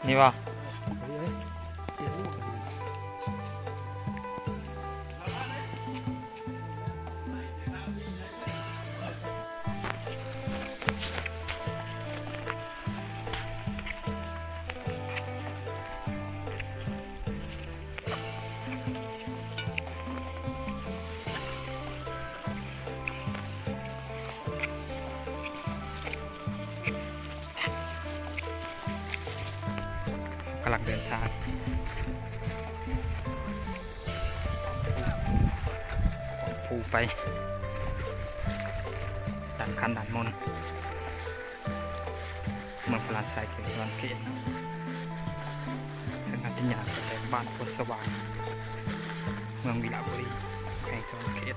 ນີ້ບໍ່? ກຳລັງເດີນທາງ ພູໄປດ່ານຄັນດ່ານມົນ ເມືອງພະລານໄຊ ແຂວງສະຫວັນນະເຂດ. ເຊິ່ງເຮົາຈະຍ່າງໄປແຕ່ບ້ານໂພນສະຫວ່າງ ເມືອງວິລະບູລີ ແຂວງສະຫວັນນະເຂດ.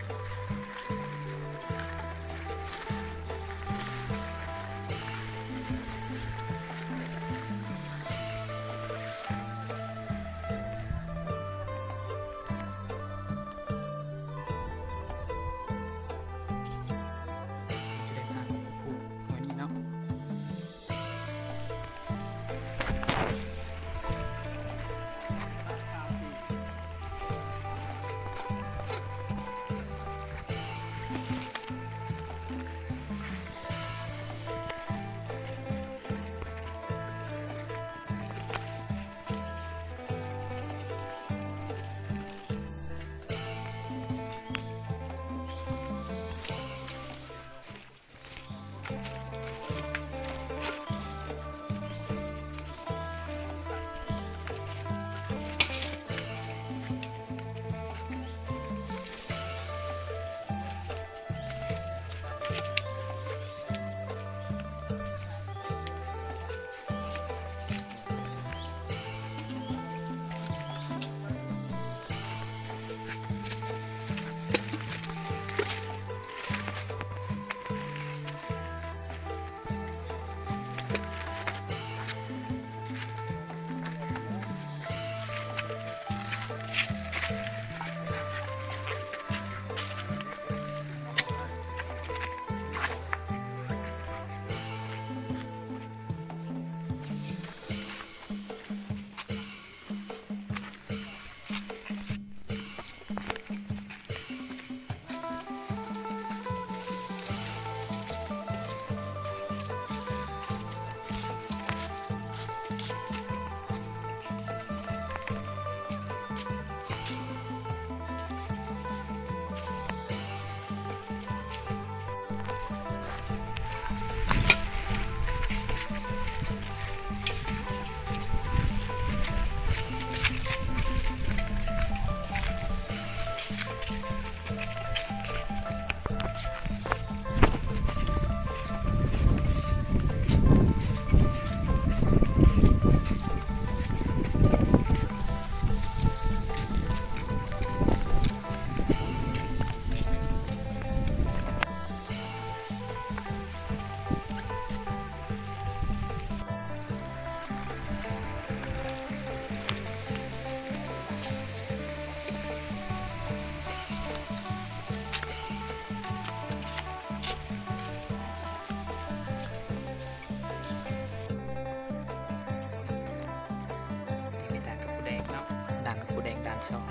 ມີດ່ານກັບພູແດງເນາະ ດ່ານກັບພູແດງ ດ່ານສອງ.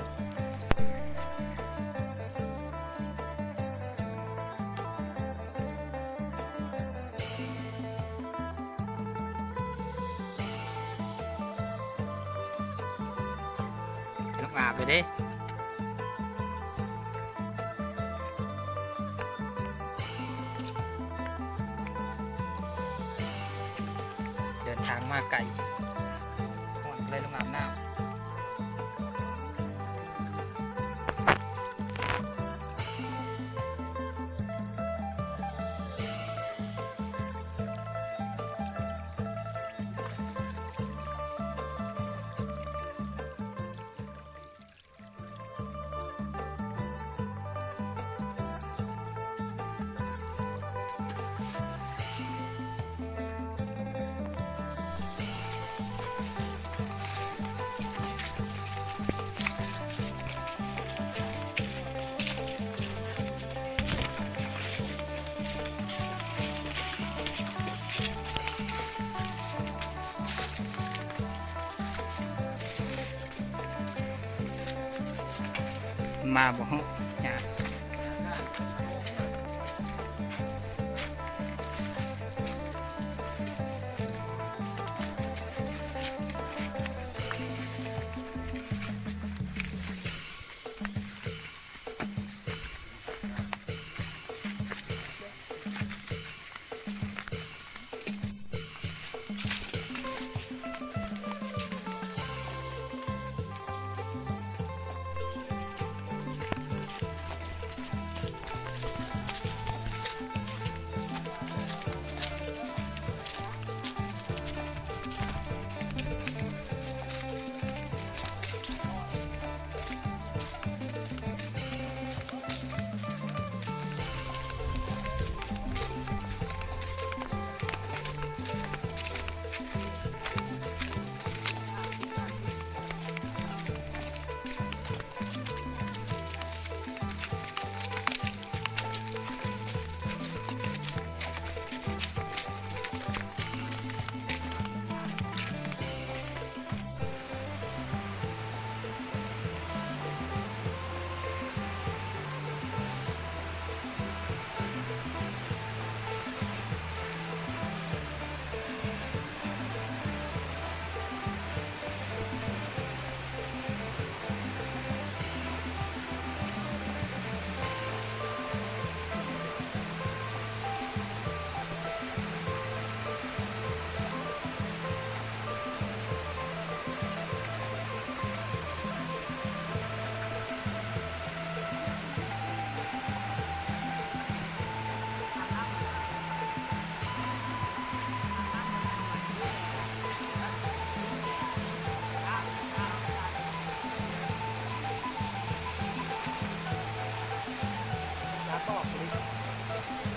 ລົງອາບເລີຍເດ້. ເດີນທາງມາໄກ ຮ້ອນ ກໍເລີຍລົງອາບນ້ຳ. ມາບໍ່ຮູ້ຍາກ.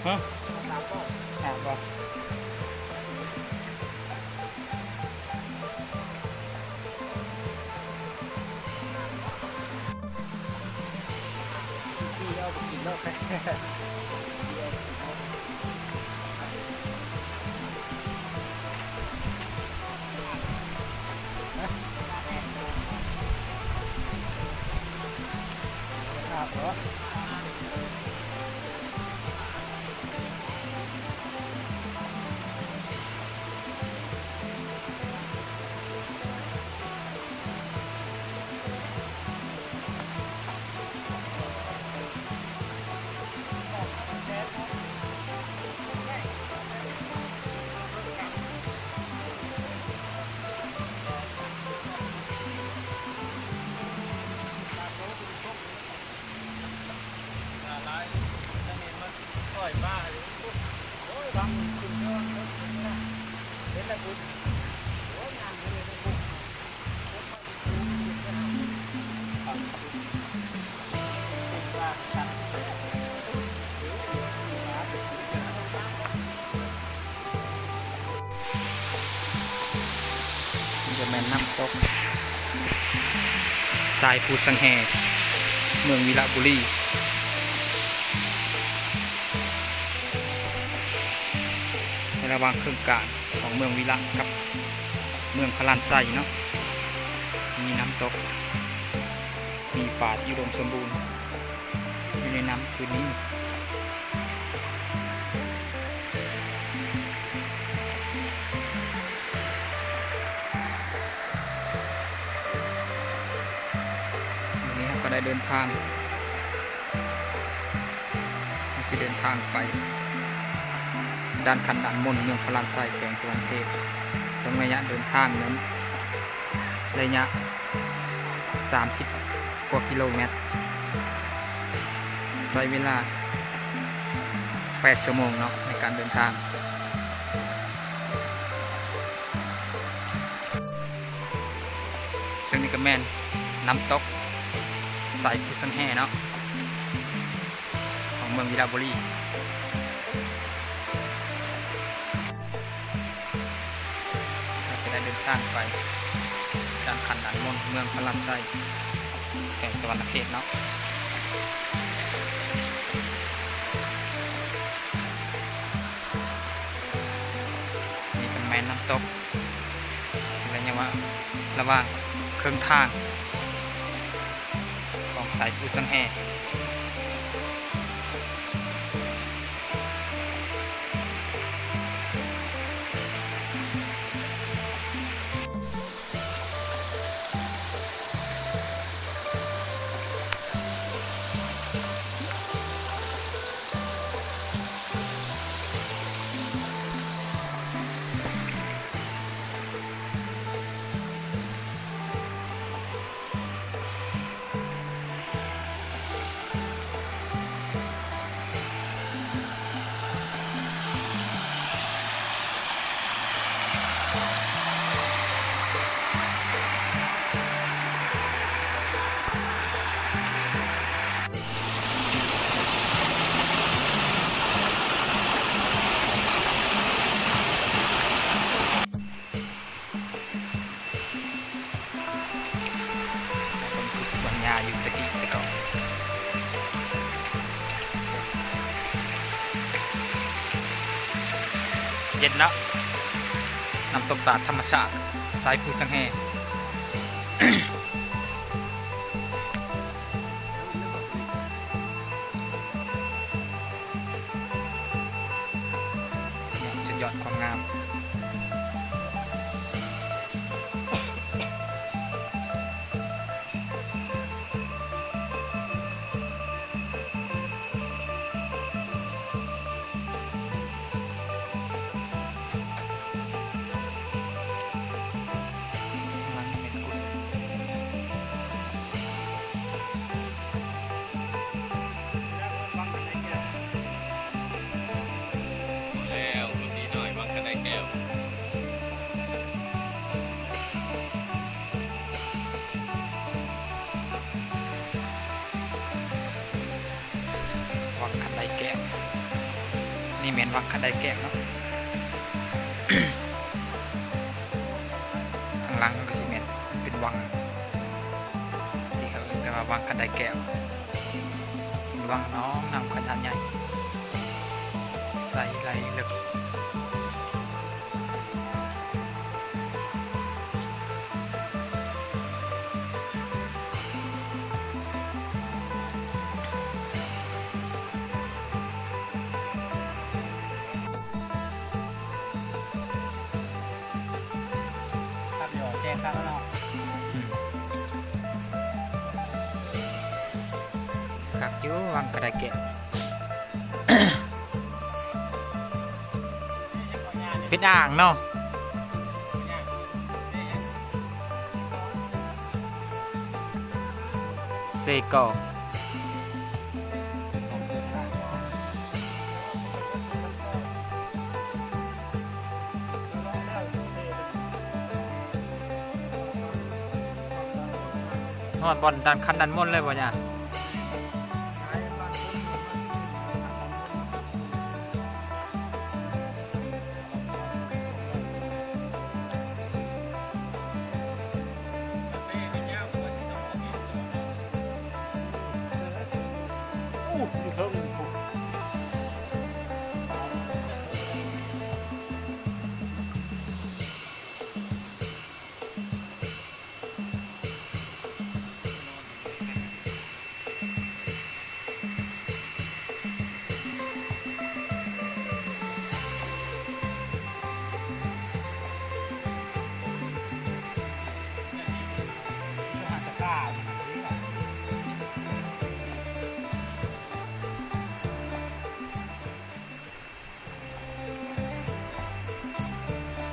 ຮະ? ນີ້ກະແມ່ນນ້ຳຕົກ ຊາຍພູສັງແຫ ເມືອງວິລະບູລີ. ໃນລະຫວ່າງເຄິ່ງກາງຂອງເມືອງວິລະກັບເມືອງພະລານໄຊເນາະ ມີນ້ຳຕົກ ມີປ່າທີ່ອຸດົມສົມບູນຢູ່ໃນນ້ຳຄືນນີ້. ມື້ນີ້ເຮົາກະໄດ້ເດີນທາງ ເຮົາຊິເດີນທາງໄປດ່ານຂັນດ່ານມົນ ເມືອງພະລານໄຊ ແຂວງສະຫວັນນະເຂດ. ເຊິ່ງໄລຍະເດີນທາງນັ້ນ ໄລຍະສາມສິບກວ່າກິໂລແມັດ, ໃຊ້ເວລາແປດຊົ່ວໂມງເນາະ ໃນການເດີນທາງ. ເຊິ່ງນີ້ກະແມ່ນນ້ຳຕົກ ຊາຍພູສັງແຫເນາະ ຂອງເມືອງວິລະບູລີ. ເຮົາຈະໄດ້ເດີນທາງໄປດ່ານຂັນດ່ານມົນ ເມືອງພະລານໄຊ ແຂວງສະຫວັນນະເຂດເນາະ. ນີ້ກະແມ່ນນ້ຳຕົກ ໄລຍະວ່າ ລະຫວ່າງເຄິ່ງທາງຂອງ ສາຍພູສັງແຮ. ເບິ່ງສວນຫຍ້າຢູ່ຕະກີ້ແຕ່ເກົ່າ. ເຢັນເນາະ ນ້ຳຕົກຕາດທຳມະຊາດ ສາຍພູສັງແຮ. ສຸດຍອດຄວາມງາມ. ວັງຄັນໄດແກ້ວ ນີ້ແມ່ນວັງຄັນໄດແກ້ວເນາະ. ທາງຫຼັງມັນກໍຊິແມ່ນເປັນວັງ ທີ່ເຂົາເອີ້ນກັນວ່າວັງຄັນໄດແກ້ວ ເປັນວັງໜອງນ້ຳຂະໜາດໃຫຍ່ ໃສໄຫຼເລິກ. ຄັກຢູ່ ແຈ້ງຄັກແລ້ວເນາະ. ອືມ ຄັກຢູ່ ວັງກະໄດແກ້ວ. ເປັນອ່າງເນາະ ເຊກອກ. ຮອດບ່ອນດ່ານຄັນດ່ານມົນແລ້ວບໍ່ຍາ?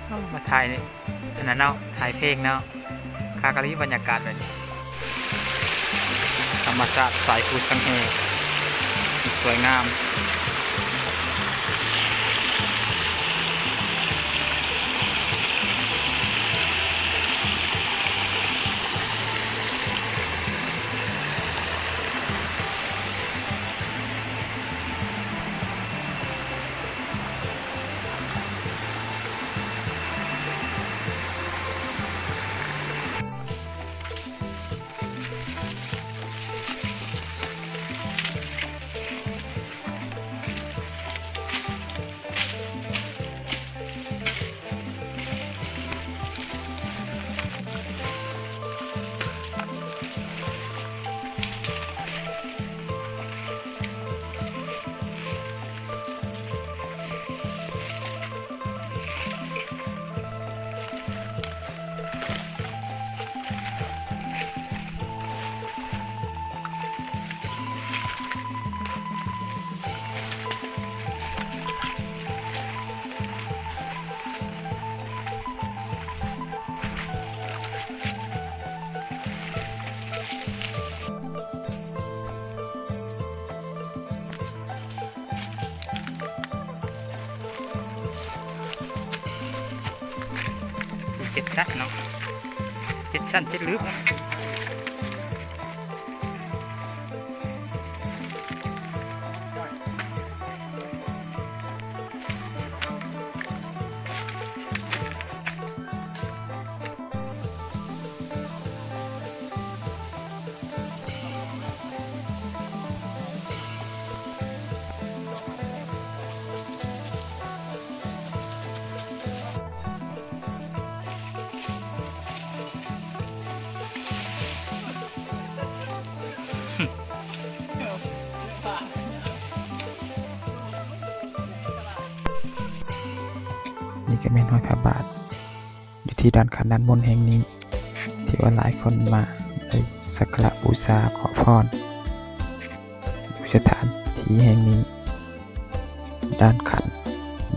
ເອົາ ມາຖ່າຍອັນນັ້ນເນາະ ຖ່າຍເພງເນາະ ຄັກອີ່ຫຼີບັນຍາກາດແບບນີ້ ທຳມະຊາດສາຍພູສັງແຮ ສວຍງາມ. ເຈັດຊັ້ນເນາະ ເຈັດຊັ້ນເຈັດລຶບ. ນີ້ກໍແມ່ນຮອຍພະບາດ ຢູ່ທີ່ດ້ານຂັນດ້ານມົນແຫ່ງນີ້ ທີ່ວ່າຫຼາຍຄົນມາໄດ້ສັກກາລະບູຊາຂໍພອນ ຢູ່ສະຖານທີ່ແຫ່ງນີ້ ດ້ານຂັນ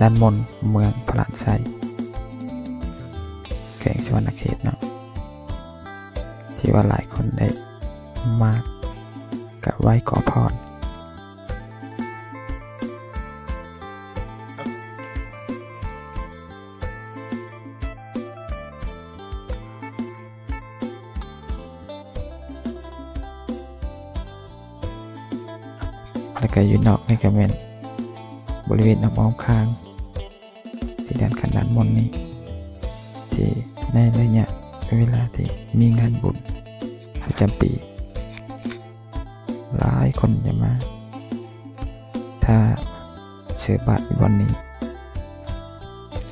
ດ້ານມົນ ເມືອງພະລານໄຊ ແຂວງສະຫວັນນະເຂດເນາະ ທີ່ວ່າຫຼາຍຄົນໄດ້ມາກາບໄຫວ້ຂໍພອນ. ແລ້ວກໍຢູ່ນອກນີ້ກໍແມ່ນບໍລິເວນອ້ອມໆຂ້າງ ທີ່ດ້ານຂັນດ້ານມົນນີ້ ທີ່ໃນໄລຍະເວລາທີ່ມີງານບຸນປະຈຳປີ ຫຼາຍຄົນຈະມາຖ້າເສີບບາດຢູ່ບ່ອນນີ້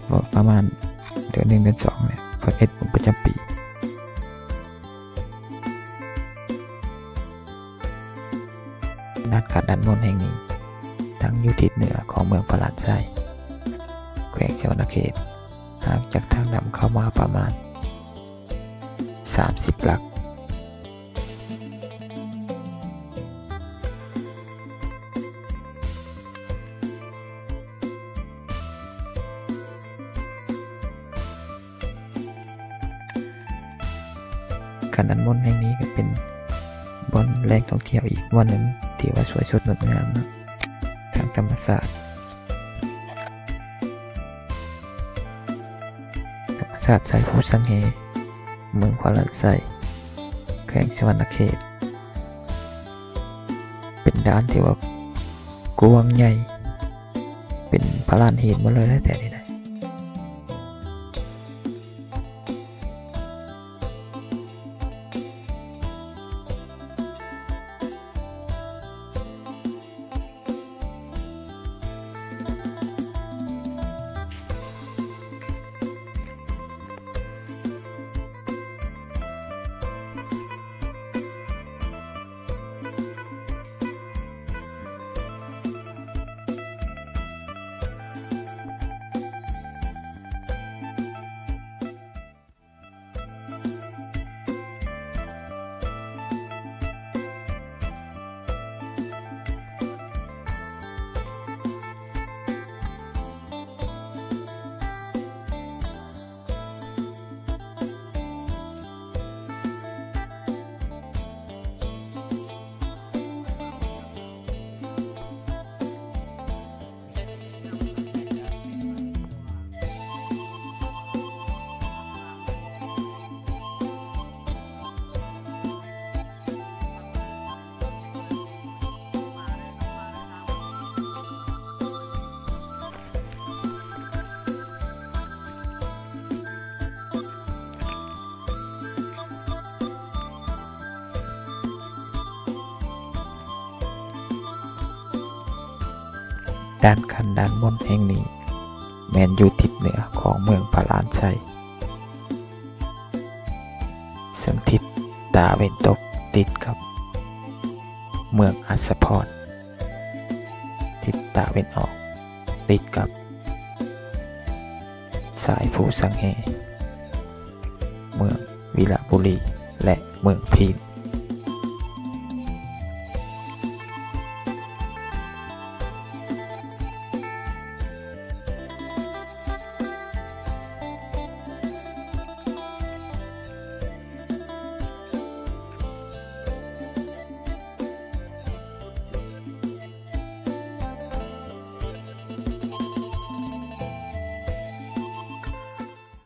ເພາະປະມານເດືອນໜຶ່ງເດືອນສອງແຫຼະ ເພິ່ນເຮັດບຸນປະຈຳປີ. ດ້ານຂັນດ້ານມົນແຫ່ງນີ້ ຕັ້ງຢູ່ທິດເໜືອຂອງເມືອງພະລານໄຊ ແຂວງສະຫວັນນະເຂດ ຫ່າງຈາກທາງດຳເຂົ້າມາປະມານສາມສິບຫຼັກ. ຂັນນ້ຳມົນແຫ່ງນີ້ກໍເປັນບ່ອນແຫຼ່ງທ່ອງທ່ຽວອີກບ່ອນໜຶ່ງ ທີ່ວ່າສວຍສົດງົດງາມເນາະ ທາງທຳມະຊາດ. ທຳມະຊາດຊາຍພູສັງເຮ ເມືອງພະລານໄຊ ແຂວງສະຫວັນນະເຂດ ເປັນດ່ານທີ່ວ່າກວ້າງໃຫຍ່ ເປັນພະລານຫີນໝົດເລີຍແຫຼະແຖວນີ້ນະ. ດ້ານຂັນດ້ານມົນແຫ່ງນີ້ ແມ່ນຢູ່ທິດເໜືອຂອງເມືອງພະລານໄຊ ເຊິ່ງທິດຕາເວັນຕົກຕິດກັບເມືອງອັດສະພອນ, ທິດຕາເວັນອອກຕິດກັບຊາຍພູສັງເຮ, ເມືອງວິລະບູລີ ແລະ ເມືອງພີນ.